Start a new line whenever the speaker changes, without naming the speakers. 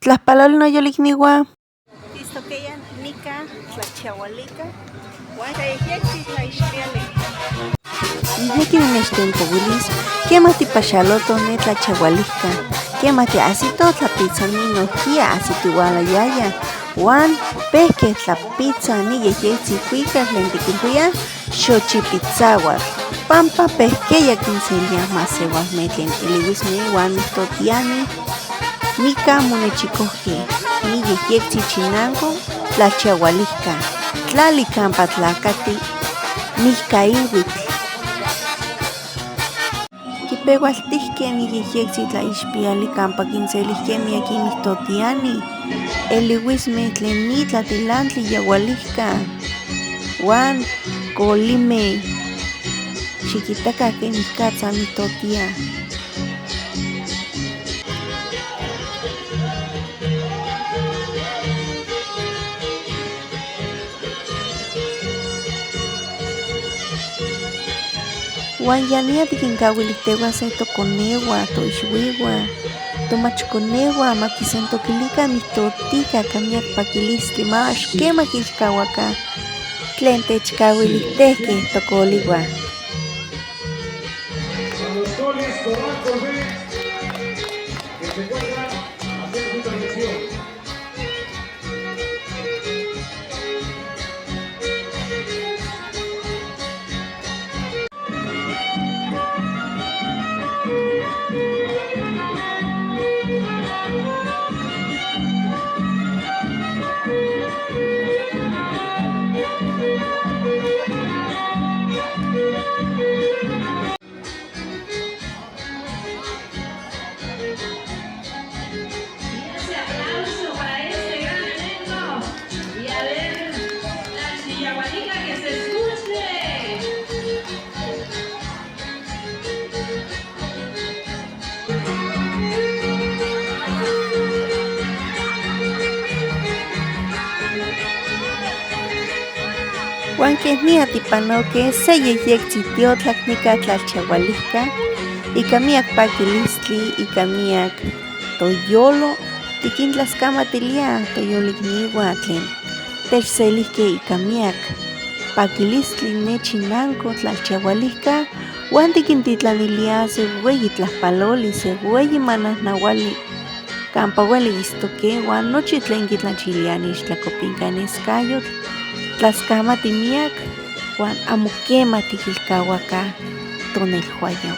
Tlajpaloli noyolikniua.
Tistoqueya nica tlachiaualica huan tlayejyectzi tlaixpiali.
Nijnequi nimechtenpohuilis quema tipaxaloto ne tlachiaualihca, quema tiajsito tlapitzani nojquiya ajsitihualayaya huan pejque tlapitza ni yejyectzi cuicatl tlen tiquilhuíaj xochipitzahuatl, pampa pejqueya quinseliaj masehualme tlen elihuisme huan mijtotiani nica monechicojque ni yejyectzi chinanco tlalchiaualihca, tlali campa tlacati mijcailhuitl. Quipehualtijque ni yejyectzi tlaixpiyali campa quinselijque miyaqui mijtotiani, elihuisme tlen ni tlatilantli yahualihca huan colime. Xiquitaca quenicatza mijtotia. Huan ya nia tiquincahuilijtehuase toconehua, toixhuihua, tomachconehua ma quisentoquilica mijtotica ica miyac paquilistli ma ax quema quilcahuaca tlen techcahuilijtejque tocolihua.
A los soles Corral B, que se encuentran haciendo su transmisión.
Y ese aplauso para este gran elenco. Y a ver, la chillahualica que se escuche.
Huan quej nia tipanoque se yejyectzi tiotlac nica tlalchiaualihca ica miyac paquilistli, ica miyac toyolo, tiquintlascamatiliaj toyolicnihua tlen techselijque ica miyac paquilistli ne chinanco tlalchiaualihca huan tiquintitlaniliaj se hueyi tlajpaloli, se hueyi manajnahuali campa hueli itztoque huan nochi tlen quitlachiliaj nixtlacopinca nescayotl tlascamati miyac huan amo quema tiquilcahuaca tonelhuayo.